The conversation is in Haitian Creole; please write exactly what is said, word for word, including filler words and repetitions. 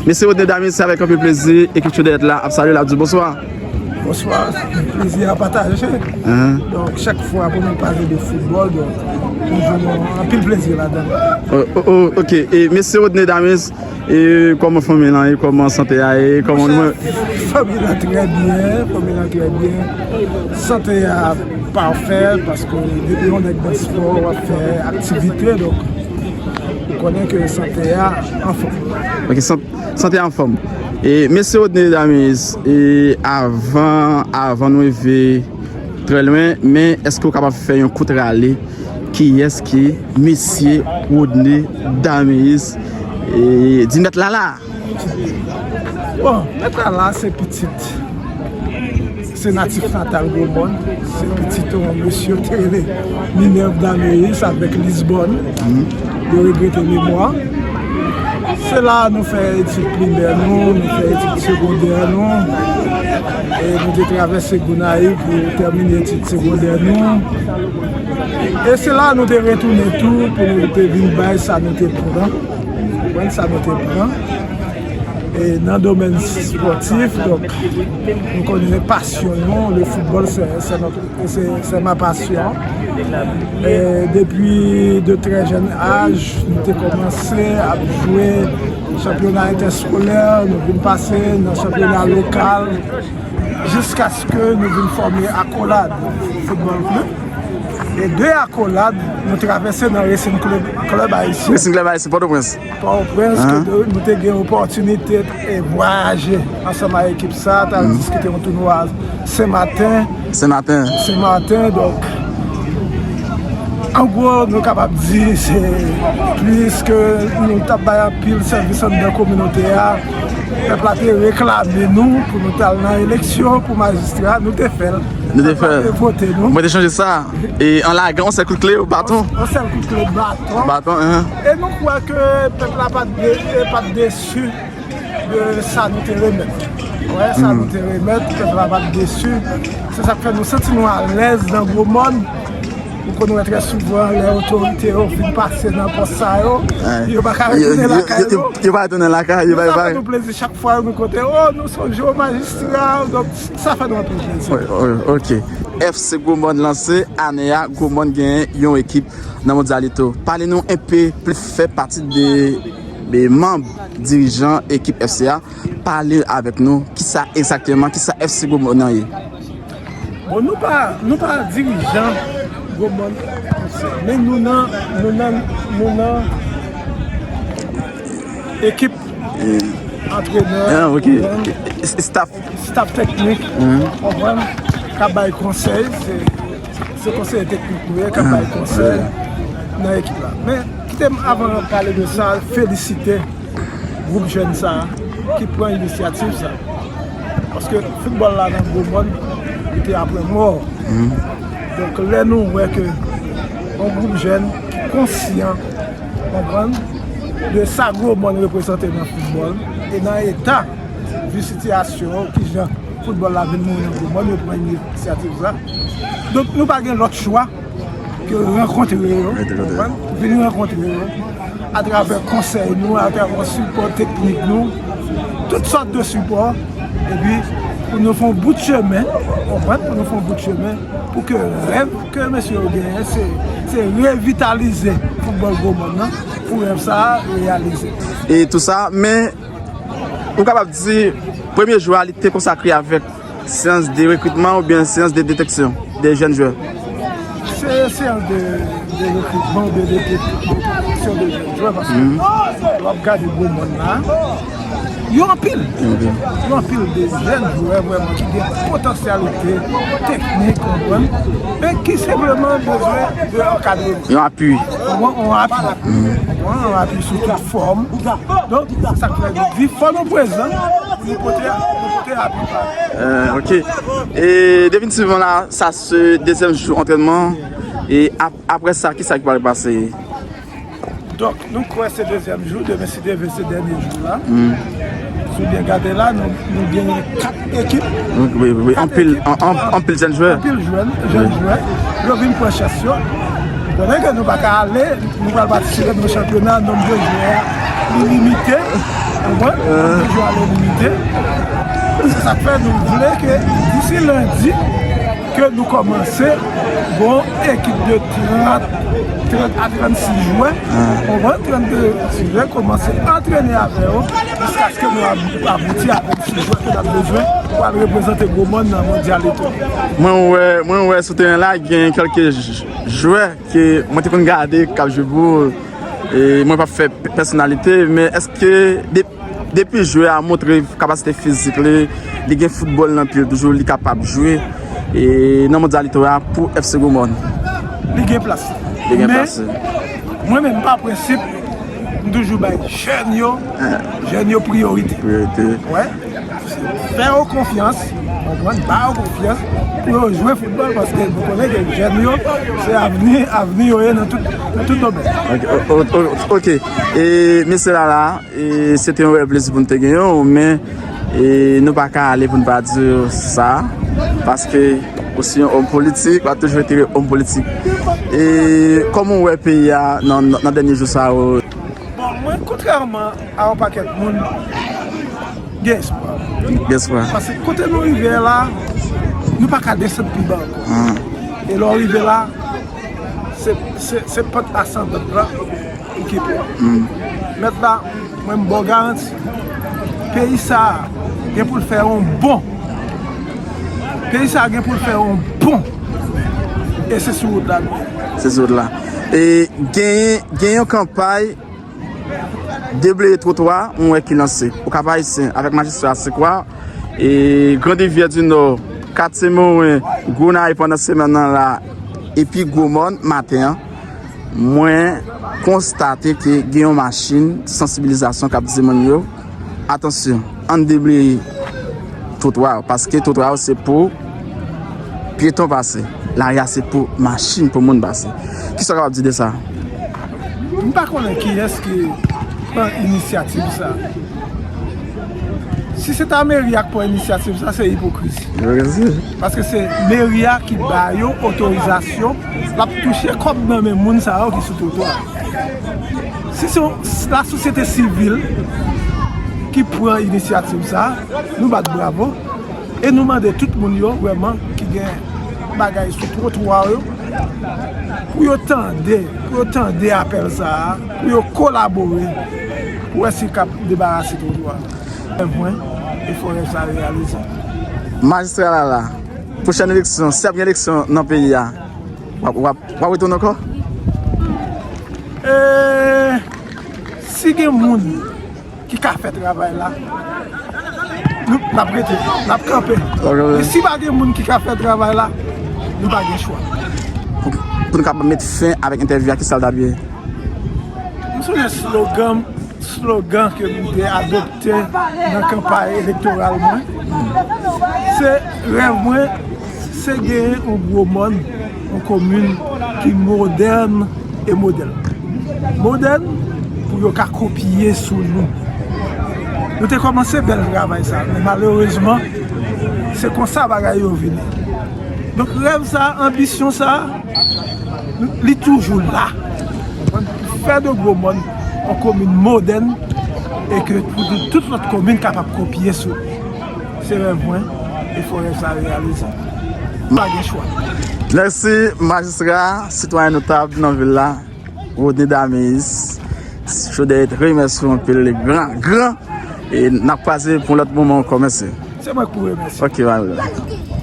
Mesye Rodney Damis, se avèk anpil plezi ekip True Dèyèt la ap salye l, ap di bonswa. Bonswa, plezi a pataje. Donk, chak fwa pou nou pale de foutbòl, donk, nou jwenn anpil plezi ladan. Oh, oh, oh, ok. E mesye Rodney Damis, e kòman fanmi lan ye, kòman sante a ye, kòman nou... Fanmi lan trè byen, fanmi lan trè byen. Sante a pafè paske depi yon nèg nan spò w ap fè aktivite, donk ou konnen ke sante a anfòm. Ok, sant, sante a anfòm. E mesye Rodney Damis, e avan, avan nou rive trè lwen, men èske w kapab fè yon kout rale kiyès ki mesye Rodney Damis, e, di mèt la la? Bon, mèt la la se pitit, se natif natal Gwomòn, se pitit yon mesye te rele Minerve Daméus avèk Lisbonne, de regrete memwa. Se la nou fè etid primè nou, nou fè etid segondè nou, e nou te travèse Gonayiv pou tèmine etid segondè nou. E se la nou te retounen tou pou nou te vin bay sa nou te pran, konprann sa nou te pran. E nan domèn spòtif, donk, nou konnen pasyon nou, le football, c'est, c'est notre, c'est, c'est ma passion. E depi de trè jèn aj, nou te kòmanse ap jwe chanpyona entèskolè, nou vin pase nan chanpyona lokal, jiskaske nou vin fòme Akolad Football Club. E de Akolad, nou travèse nan Racing Club, Club Haïtien. Racing Club Haïtien, Pòtoprens. Pòtoprens, kote nou te gen opòtinite e vwayaje ansanm ak ekip sa, t al diskite yon tounwa Senmaten. Senmaten. Senmaten, donk, an gwo, nou kapab di se, piske nou t ap bay anpil sèvis anndan kominote a, pèp la te reklame nou pou nou t al nan eleksyon pou majistra, nou te fè l. Nou te fè. Pèp la te vote nou. Mwen te chanje sa. E an lagan yon sèl kout kle, baton. Yon sèl kout kle, baton. Baton, hein. E nou kwè ke pèp la pa t de-, pa t desi de sa nou te remèt. Wè, sa nou te remèt, pèp la pa t desi. Se sa k fè nou santi nou alèz nan Gwomòn. Ou konn wè trè souvan, lè otorite yo fin pase nan pòs sa yo, yo pa ka retounen lakay yo. Yo pa retounen lakay yo. Sa fè nou plezi chak fwa nou kote, oh, nou sonje w majistra, donk sa fè nou anpil plezi. Ok. F C Gwomòn lanse, ane a, Gwomòn genyen yon ekip nan Mondyalito. Pale nou enpe plis, fè pati de, de manm dirijan ekip F C a. Pale avèk nou, kisa egzakteman, kisa F C Gwomòn nan ye? Bon, nou pa, nou pa dirijan Gwomòn, men nou nan, nou nan, nou nan ekip antrenè, ah, ok. Staff. Staff teknik, konprann, k ap bay konsèy, se, se konseye teknik nou ye, k ap bay konsèy nan ekip la. Men, kite m, avan pale de sa, felisite gwoup jèn sa a ki pran inisyativ sa a. Paske foutbòl la nan Gwomòn, li te apre mò. Donk, lè nou wè ke yon gwoup jèn ki konsyan, konprann, de sa Gwomòn reprezante nan foutbòl, e nan eta, vi sitiyasyon, kijan foutbòl la vin mouri nan Gwomòn, yo pran inisyativ sa. Donk, nou pa gen lòt chwa ke rankontre yo, konprann? Vin rankontre yo atravè konsèy nou, atravè sipò teknik nou, tout sòt de sipò, epi pou nou fè yon bout chemen, konprann? Pou nou fè yon bout chemen, pou ke rèv ke mesye yo genyen, se, se revitalize foutbòl Gwomòn nan, pou rèv sa a reyalize. E tou sa, men ou kapab di, premye jou a, li te konsakre avèk seyans de rekritman oubyen seyans de deteksyon de jèn jwè? Se seyans de, de rekritman oubyen de deteksyon de jèn jwè, paske w ap gade Gwomòn la, yo anpil. Yo anpil de jèn jwè vrèman ki gen potansyalite teknik, konprann, men ki senpleman bezwen de ankadreman. Yon apui. Yon apui. Yon apui sou tout fòm. Donk, se sa k fè nou di fò nou prezan, nou pote, nou pote apui pa nou. Ok. E definitivman la, sa se dezyèm jou antrènman. E ap, apre sa, kisa ki pral pase? Donk, nou kwè se dezyèm jou, demen si Dye vle se dènye jou la. Ou byen gade la, nou, nou genyen kat ekip. Wi, wi, wi. Kat Anpil, ekip. An, an, anpil jèn jwè. Anpil jwè, jèn Wi. jwè. Yo vin pran chans yo. Konnen ke nou pa ka ale, nou pral patisipe nan chanpyona, nonb de jwè a li limite. Ou konprann? Nonb de jwè a li limite. Se sa k fè nou vle ke disi lendi, ke nou kòmanse gon ekip de trant, trant a trannsis jwè. Ou konprann? Trant a trannsis jwè, kòmanse antrene avè yo jiskaske nou ab-, abouti a vennsis jwè ke n ap bezwen pou al reprezante Gwomòn nan Mondyal Eto. Mwen wè, mwen wè sou teren la, gen kèlke j-, jwè ke mwen te konn gade k ap jwe pou, e mwen p ap fè p-, pèsonalite, men èske de-, depi jwè a montre kapasite fizik li, li gen foutbòl nan pye l toujou, li kapab jwe, e nan Mondyal Eto a pou F C Gwomòn? Li gen plas. Li gen Men, plas, wi. Mwen menm, pa prensip, m toujou bay jèn yo, jèn yo priyorite. Priyorite. Wè. Fè yo konfyans, konprann, ba yo konfyans pou yo jwe foutbòl, paske nou konnen ke jèn yo, se avni, avni yo ye nan tout, nan tout domèn. Ok, o-, o-, o-, ok. E mesye Lala, e se te yon rèl plezi pou n te genyen w, men, e nou pa ka ale pou n pa di w sa, paske ou se yon òm politik, w ap toujou rete òm politik. E kòman w wè peyi a nan, nan, nan dènye jou sa yo? Bon, mwen, kontrèman a yon pakèt moun, gen espwa. Gen espwa. Paske kote nou rive la, nou pa ka desann pi ba ankò. E lè w rive la, se, se, se pant asandant la ou kite. Mèt la, mwen m ba w garanti. Peyi sa a gen pou l fè yon bon. Peyi sa a gen pou l fè yon bon. E se sou wout la nou ye. Se sou wout la. E genyen, gen yon kanpay debleye twotwa, mwen wè ki lanse. Okap Ayisyen, avèk majistra Sikwa, e Grand Rivière du Nord, Katye Moren, Gonayiv pandan semèn nan la, epi Gwomòn maten an, mwen konstate ke gen yon machin sansibilizasyon k ap di moun yo, atansyon, ann debleye twotwa yo, paske twotwa yo se pou pyeton pase. Lari a se pou machin, pou moun pase. Kisa w kapab di de sa? M pa konnen kiyès ki pran inisyativ sa. Si se ta meri a k pran inisyativ sa, se ipokrizi. Ipokrizi. Paske se meri a ki ba yo otorizasyon, l ap touche kòb nan men moun sa yo ki sou twotwa. Si se yon, lasosyete sivil ki pran inisyativ sa, nou bat bravo. E nou mande tout moun yo vrèman ki gen bagay sou twotwa yo, pou yo tande, pou yo tande apèl sa a, pou yo kolabore, pou wè si l kab debarase twotwa. Rèv mwen, e fò rèv sa reyalize. Majistra Lala, pwochèn eleksyon, si ap gen eleksyon nan peyi a, w ap, w ap, w ap retounen ankò? E si gen moun ki ka fè travay la, nou, n ap rete, n ap kanpe. N ap kanpe. E si pa gen moun ki ka fè travay la, nou pa gen chwa. Pou, pou nou kapab met fen avèk entèvyou a, kisa l t ap ye? M sonje slogan, slogan ke m te adopte nan kanpay elektoral mwen. Se rèv mwen, se genyen yon Gwomòn, yon komin ki modèn e modèl. Modèn pou yo ka kopye sou nou. Nou te kòmanse bèl travay sa, men malerezman, se konsa bagay yo vini. Donk, rèv sa, anbisyon sa, li toujou la. Fè de Gwomòn yon komin modèn e ke pou tout, tout lòt komin kapab kopye sou li. Se rèv mwen, e fò rèv sa reyalize. Pa gen chwa. Mèsi, majistra, sitwayen notab nan vil la, Rodney Dameis. Jodèyèt remèsye w anpil, le gran, gran. E n ap kwaze pou yon lòt moman ankò. Mèsi. Se mwen k pou remèsye. Ok, bye, bye.